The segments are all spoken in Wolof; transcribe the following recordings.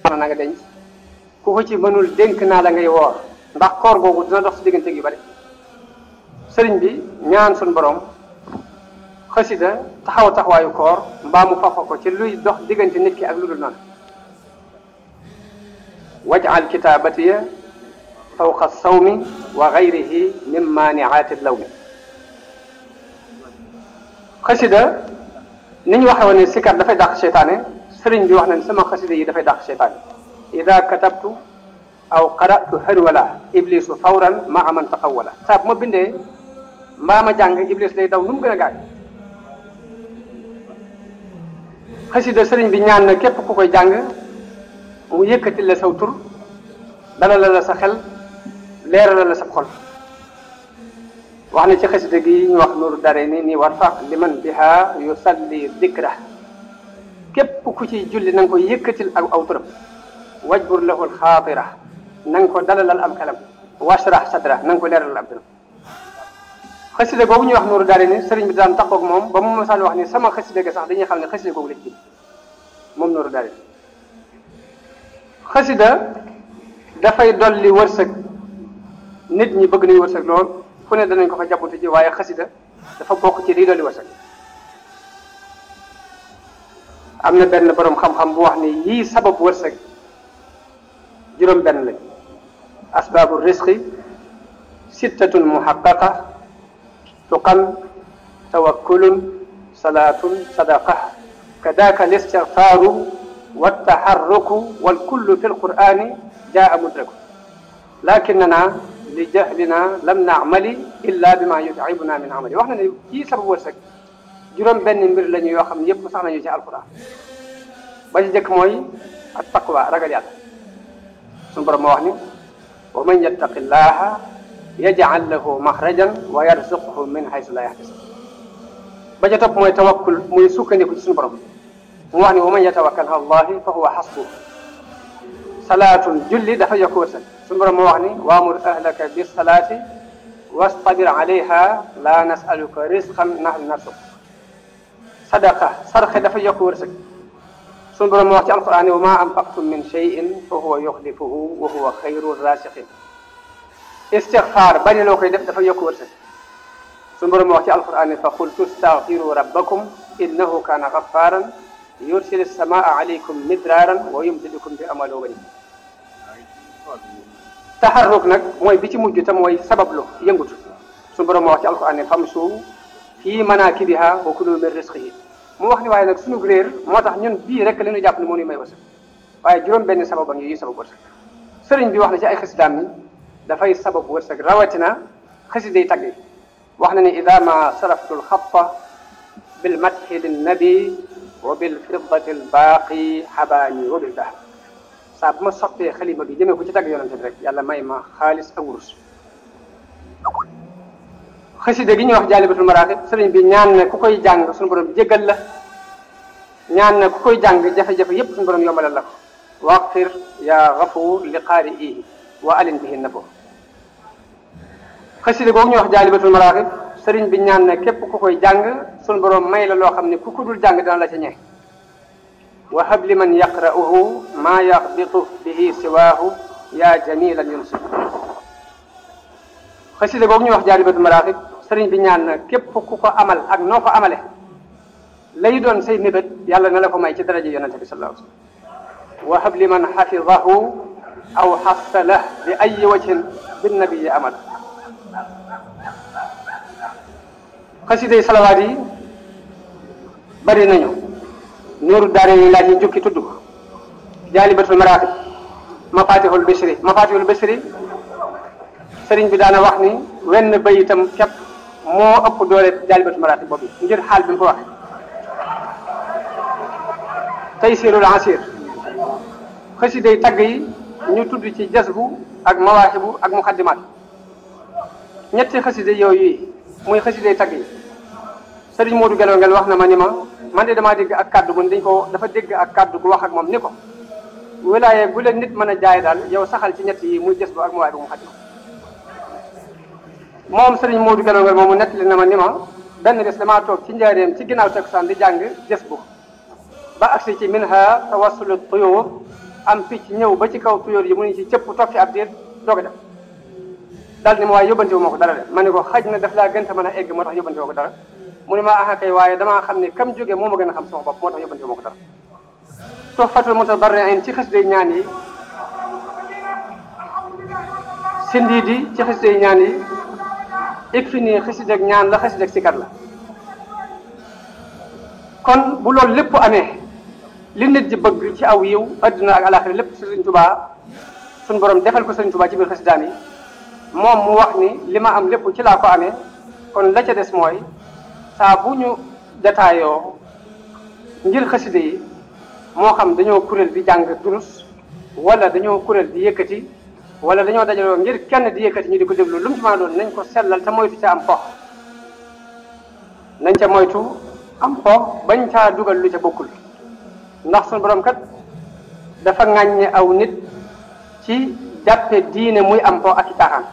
soxna na nga denc ku ko ci mënul dénk naa la ngay woor ndax koor googu dina dox si diggante yu bari sëriñ bi ñaan suñu borom xasida taxawaayu koor mbaa mu fafa ko ci luy dox diggante nit ki ak lu dul noonu waj'al kitaabatiya fawqa sawmi wa gayrihi min maaniaati lawmi xasida ni ñu waxe woon ne sikar dafay dàq seytaane sëriñ bi wax na ne sama xasida yi dafay dàq seytaane ida katabtu aw qara'tu harwala iblisu fawran maa man taqawwala saa bu ma bindee mbaa ma jàng iblis day daw nu mu gën a gaaw xasida sëriñ bi ñaan na képp ku koy jàng mu yëkkati la saw tur dalal la sa xel leeral la sa xol wax na ci xasida gi ñu wax Nuuru Daarayni ni warfa liman biha yusalli dikra képp ku ci julli na nga ko yëkkatil ak aw turam wajbur lahu alxaatira na nga ko dalalal am xelam washrah sadra na nga ko leeralal am xelam xasida googu ñuy wax Nuuru Daarayni sëriñ bi daan taxaw ak moom ba mu masaan wax ni sama xasida ga sax dañuy xam ne xasida googu la ci moom Nuuru Daarayni xasida dafay dolli wërsëg nit ñi bëgg nañu wërsëg lool fu ne danañ ko fa jàppante ji waaye xasida dafa bokk ci lii dolli wërsëg am na benn borom xam-xam bu wax ni yii sabab wërsëg juróom benn lañ asbaabu risqi sittatun muhaqqaqa tuqan tawakkulun salaatun sadaqa kadaka listigfaaru waltaxarruku walkullu fi lqur'ani jaa mudraku lakinana li jahlina lam naamali illa bima yut'ibuna min amali wax na ne kii sababu wërsëg juróom benn mbir lañu yoo xam ne yëpp sax nañu ci alquran ba ci jëkk mooy at taqwa ragal yàlla suñu borom moo wax ni wa man yattaqi llaha yaj'al lahu maxrajan wa yarzuqhu min haysu la yahtasib ba ca topp mooy tawakkul muy sukkandiku ci suñu borom mu wax ni wa man yatawakkal ala allahi fa huwa hasbuh salaatun julli dafa yokk wërsëg suñu borom moo wax ni waamur ahlaka bis salaati wastabir alayha la nasaluka risqan nahnu narzuq sadaqa sarxe dafa yokk wërsëg suñu borom moo wax ci alquran ni wa ma anfaqtum min shay'in fa huwa yuxlifuhu wa huwa xayru rasiqin istixfaar bari loo koy def dafa yokk wërsëg suñu borom moo wax ci alquran ni fa qul tastaghfiru rabbakum innahu kana ghafaran yursil samaa alaykum midraaran wa yumdidukum bi amwaalin wa baniin taxarruk nag mooy bi ci mujj te mooy sabablu yëngutu suñu borom moo wax ci alquran ne famshu fii manaakibiha wa kulu min rizqihi mu wax ni waaye nag suñu réer moo tax ñun bii rek li ñu jàpp ni moo ñuy may wërsëg waaye juróom benn sabab ak yi sabab wërsëg sëriñ bi wax na ci ay xasidaam ni dafay sabab wërsëg rawatina xasiday tagg yi wax na ni ida ma saraftu lxatta bil madhi lin nabi wa bil fiddati al baaqi xabaani wa bil dahab saa bu ma soppee xalima bi jëmee ko ci tagg yonante bi rek yàlla may ma xaalis ak wurus xasida gi ñuy wax jaalibatul maraaxib sëriñ bi ñaan na ku koy jàng suñu borom jégal la ñaan na ku koy jàng jafe-jafe yépp suñu borom yombalal la ko waqfir ya gafuur li qaari'ihi wa alin bihi nafo xasida googu ñuy wax jaalibatul maraaxib sëriñ bi ñaan na képp ku koy jàng suñu borom may la loo xam ne ku ko dul jàng dina la ca ñee wa hab liman yaqra'uhu ma yaxbitu bihi siwaahu ya jamilan yunsib xasida googu ñuy wax jaalibatul maraaxib sëriñ bi ñaan na képp ku ko amal ak noo ko amale lay doon say mébét yàlla na la ko may ci daraja yonente bi sallallahu alayhi wasallam wa hab liman xafidahu aw xasalah bi ayi wajhin binnabiyi amal xasida yi salawaat yi bari nañu Nuuru Daarayni laa ci jukki tudd ko jaalibatul maraaxib mafatihul bishri sëriñ bi daana wax ni wenn bayitam képp moo ëpp doole jaalibatul maraaxib boobu ngir xaal bi mu ko waxe taysirul asir xasida yi tagg yi ñu tudd ci jasbu ak mawaahibu ak muqaddimaat ñetti xasida yooyu muy xasida yi tagg yi sëriñ Modou Gelo Ngel wax na ma ni ma man de damaa dégg ak kàddu gu dafa dégg ak kàddu gu wax ak moom ni ko wilaaye gu leen nit mën a jaay daal yow saxal ci ñett yi muy jasbu ak mawaahibu muqaddimaat moom sëriñ Modou Gelo Ngel moomu nettali na ma ni ma benn bés damaa toog ci njaareem ci ginnaaw takkusaan di jàng jasbu ba agsi ci minha tawassulu tuyur am picc ñëw ba ci kaw tuyóor yi mu ni ci cëpp toog fi ab diir doog a dem daal ni ma waaye yóbbante wu ma ko dara de ma ne ko xaj na daf laa gën a mën a egg moo tax yóbbante wu ko dara mu ne ma aha kay waaye damaa xam ne kam jógee moo ma gën a xam sama bopp moo tax yóbbante wu ma ko dara Tuhfatul Mutadarri'in ci xasida ñaan yi Sindiidi ci xasida ñaan yi Ikfini xasida ñaan la xasida sikar la kon bu loolu lépp amee li nit di bëgg ci aw yiw adduna ak alaxira lépp Sëriñ Tuubaa suñu borom defal ko Sëriñ Tuubaa ci biir xasidaam yi moom mu wax ni li ma am lépp ci laa ko amee kon la ca des mooy saa bu ñu jataayoo ngir xasida yi moo xam dañoo kuréel di jàng durus wala dañoo kuréel di yëkkati wala dañoo dajaloo ngir kenn di yëkkati ñu di ko déglu lu mu ci mën a doon nañ ko sellal te moytu ca am pox nañ ca moytu am pox bañ caa dugal lu ca bokkul ndax suñu borom kat dafa ŋàññe aw nit ci jàppe diine muy am pox ak i caaxaan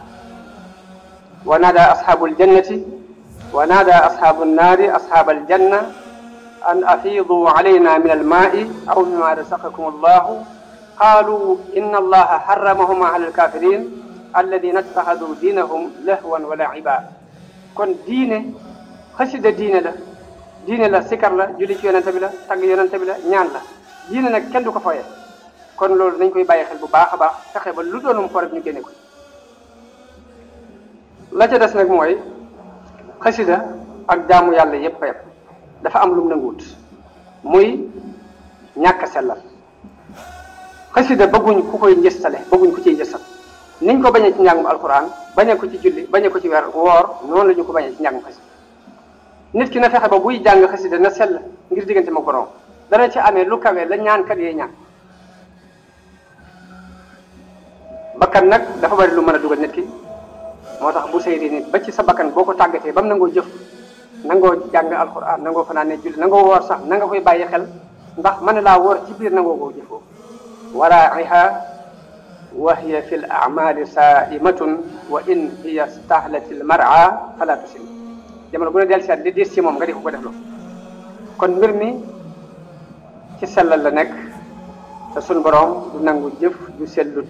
wa naada ashaabul jannati wa naada ashaabu nnaari ashaabal janna an afiidu alayna min almaai aw mimma razaqakum allahu qaalu inna allaha harramahuma ala alkafirin alladina ittaxadu diinahum lahwan wa laiba kon diine xasida diine la sikar la julli ci yonente bi la tagg yonente bi la ñaan la diine nag kenn du ko foye kon loolu nañ koy bàyyi xel bu baax a baax fexe ba lu doonum fo rek ñu génne ko la ca des nag mooy xasida ak jaamu yàlla yépp yépp dafa am lu mu nanguwut muy ñàkk a sellal xasida bëgguñ ku koy njëstale bëgguñ ku ciy njëstal niñ ko bañee ci njàngum alquran bañee ko ci julli bañee ko ci weer woor noonu la ñu ko bañee ci njàngum xasida nit ki na fexe ba buy jàng xasida na sell ngir diggante ma borom dana ci amee lu kawe la ñaankat yee ñaan bakkan nag dafa bari lu mën a dugal nit ki moo tax bu seydi nit ba ci sa bakkan boo ko tàggatee ba mu nangoo jëf nangoo jàng alquran nangoo fanaan ne julli nangoo woor sax na nga koy bàyyi xel ndax mën laa woor ci biir nangoo koo jëfoo waraiha wa hiya fi l amali saimatun wa in hiya stahlati l mar'a fala tusim jamono bu ne del seet li diis ci moom nga di ko def lo kon mbir mi ci sellal la nekk te sun borom du nangu jëf du sellut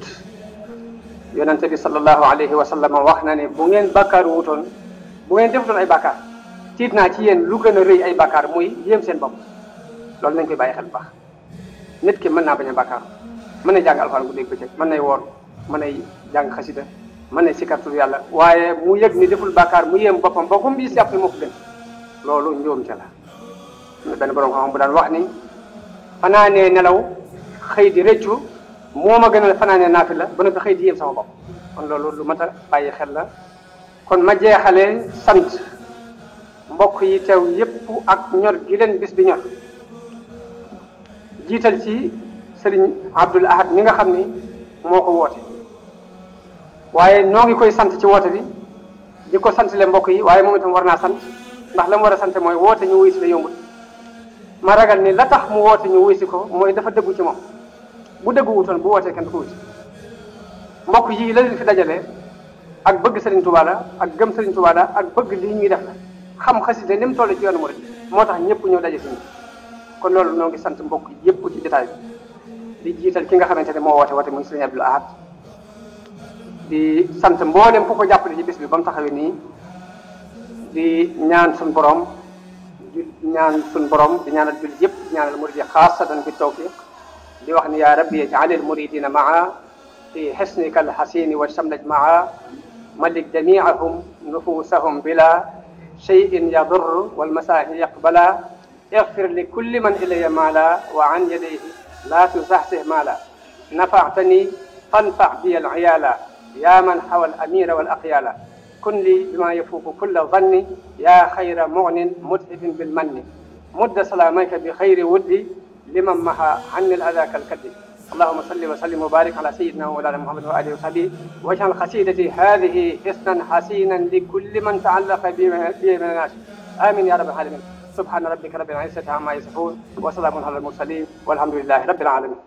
yonente bi sallallahu alayhi wa sallam wax na ne bu ngeen bàkkaar wutoon bu ngeen defutoon ay bàkkaar tiit naa ci yéen lu gën a rëy ay bàkkaar muy yéem seen bopp loolu nañ koy bàyyi xel bu baax nit ki mën naa bañ a bàkkaar mën na jàng alxuraan bu dégg bëccëg mën nay woor mën nay jàng xasida mën nay sikkartul yàlla waaye mu yëg ni deful bàkkaar mu yéem boppam ba fu mu jàpp ni moo ko gën loolu njuum ca la benn borom xam bu daan wax ni fanaanee nelaw xëy di rëccu moo ma gënal fanaanee naafi la ba noppi xëy di yéem sama bopp kon loolu lu mat a bàyyi xel la kon ma jeexalee sant mbokk yi teew yépp ak ñor gi leen bis bi ñor jiital ci sëriñ Abdul Ahad mi nga xam ni moo ko woote waaye noo ngi koy sant ci woote bi di ko sant le mbokk yi waaye moom itam war naa sant ndax la mu war a sant mooy woote ñu wuy si la yombul ma ragal ni la tax mu woote ñu wuy si ko mooy dafa dëggu ci moom bu dëggu wutoon bu wootee kenn du ko wuy si mbokk yi la leen fi dajale ak bëgg Sëriñ Tuubaa la ak gëm Sëriñ Tuubaa la ak bëgg lii ñuy def la xam xasida ni mu toll ci yoonu murid moo tax ñëpp ñoo daje si kon loolu noo ngi sant mbokk yëpp ci jotaay bi di jiital ki nga xamante ne moo woote muy Sëriñ Abdul Ahad di sant mboolem ku ko jàppale ci bis bi ba mu taxawee nii di ñaan suñ borom di ñaanal jullit yëpp di ñaanal murid yi xaasatan bi tawfiq di wax ni yaa rabbi ij'alil muridina maa fi xisnika alxasini wa samlaj maa malik jamiahum nufusahum bila cheyin yadur walmasaahi yaqbala اغفر لكل من إلي مالا وعن يديه لا تزحزح مالا نفعتني فانفع بي العيالا يا من حوى الأمير والأقيالا كن لي بما يفوق كل ظن يا خير مغن متحف بالمن مد سلاميك بخير ودي لمن محى عني الأذى كالكد اللهم صل وسلم وبارك على سيدنا ومولانا محمد وآله وصحبه واجعل قصيدتي هذه حسنا حسينا لكل من تعلق بي من الناس آمين يا رب العالمين سبحان ربك رب العزة عما يصفون وسلام على المرسلين والحمد لله رب العالمين